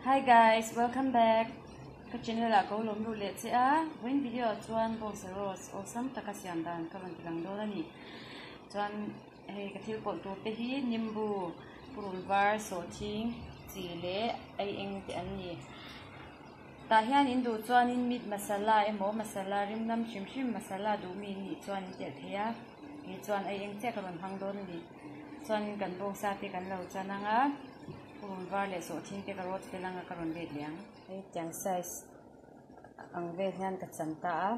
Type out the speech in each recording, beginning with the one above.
Hi guys, welcome back. Ka channel ah ko lawm luh leh che a, vawiin video ah chuan bawngsa roast awlsam taka siam dan ka rawn ti lang dawn a ni. Chuan hei ka thil pawlh tur te hi nimbu, purun var, sawhthing, chi leh ei eng te an ni. Tah hian in duh chuanin meat masala emaw masala rim nam hrim hrim masala duh mi in nih chuan in telh thei a, kei chuan ei eng chiah ka rawn hmang dawn a ni. Chuanin kan bawngsa te kan lo chan ang a, purun var leh sawhthing te ka rawt fel ang a ka rawn let leh ang. Hei tiang size ang vel hian ka chan ta a,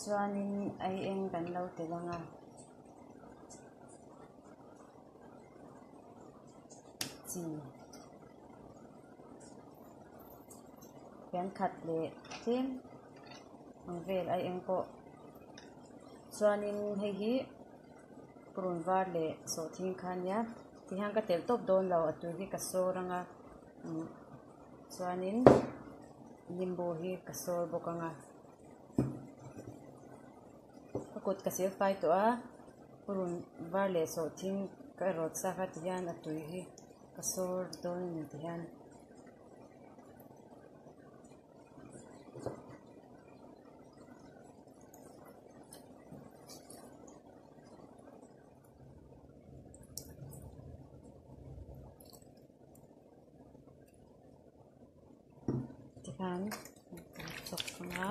chuanin ei eng kan lo telh ang a. Chi. Pian khat leh tlem ang vel a eng pawh chuanin hei hi purun var leh sawhthing kha ania tihian ka telh tawp dawn lo a tui hi ka sawr ang a chuanin nimbu hi ka sawr bawk ang a ka kut ka sil fai tawh a purun var leh sawhthing ka rawt sa kha tihian a tui hi ka sawr dawn a ni tihian. Tikhan kan chawk ang a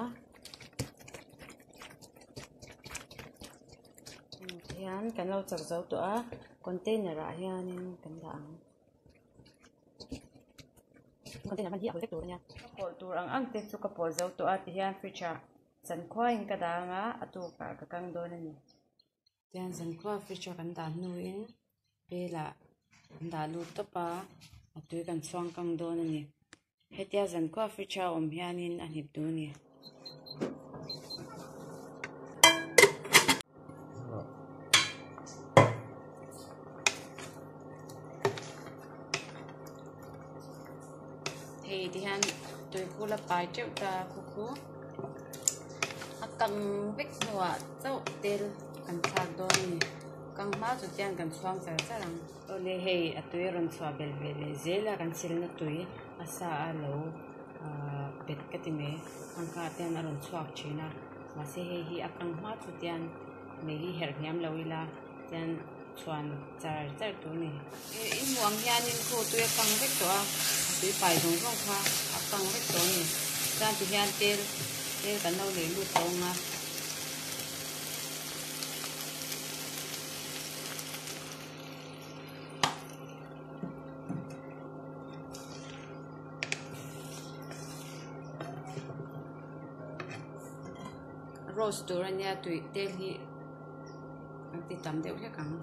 tihian kan lo chawk zo tawh a container ah hianin kan dah ang. Container hman hi a hul vek tur a nia. Ka pawlh tur ang ang te chu ka pawlh zo tawh a tihian fridge ah zankhuain ka dah ang a a tukah ka kang dawn a ni. Tihian zankhua fridge a kan dah hnuin bel ah kan dah lut tawp a a tui kan chhuang kang dawn a ni. Hetia zankhua fridge a awm hianin a hnip duh a ni. Hei ti hian tui khu la pai teuh ta khu khu a kang vek hnuah chauh tel kan thlak dawn a ni kang hma chu chian kan chhuang char char ang. Awle hei a tui a rawn chhuah belh ve leh zel a kan silna tui a sa a lo ahh bet ka ti mai pangkha ah te hian a rawn chhuak thin a mahse hei hi a kang hma chu tian mei hi herh hniam lo ila tian chhuan char char tur a ni. I hmuh ang hianin khu tui a kang vek tawh a a tui pai zawng zawng kha a kang vek tawh a ni chuan tihian tel tel kan lo lei lut tawh ang a. Rose tur ania tui tel hi an ti tam deuh hlek ang.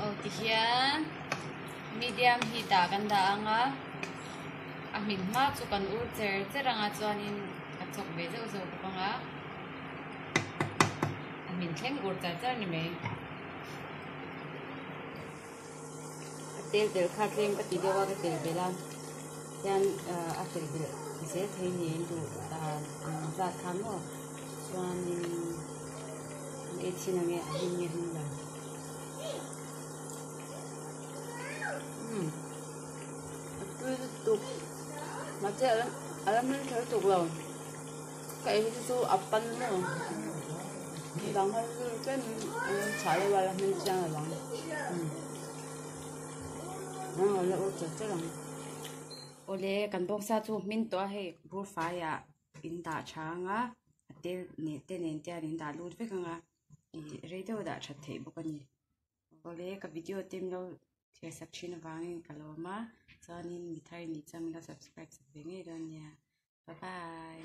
Aw tihian medium heat ah kan dah ang a a hmin hma chu kan ur cher cher ang a chuanin a chawk ve zeuh zeuh bawk ang a a hmin thleng ur char char ni mai a tel tel kha tlem ka ti deuh a ka tel belh a hian a tel belh zel thei niin duh dan ang zat kha maw chuanin an ei chhin ang e a hmin nge hmin lo umm a tui lutuk mahse a la hmel kher tuk lo ka ei hi chu a pan maw dang ho chu tlem an lo chhah deuh a la hmel chiang lo ang umm a la ur char char ang awle kan bawngsa chu hmin tawh a hei bur faiah in dah tha ang a a tel neh te nen te an in dah lut vek ang a ih rei deuh a dah that theih bawk a ni awle ka video te min lo thlir sak thin avangin ka lawm a chuanin mi thar in nih chuan min lo subscribe sak ve ngei dawn nia bye bye.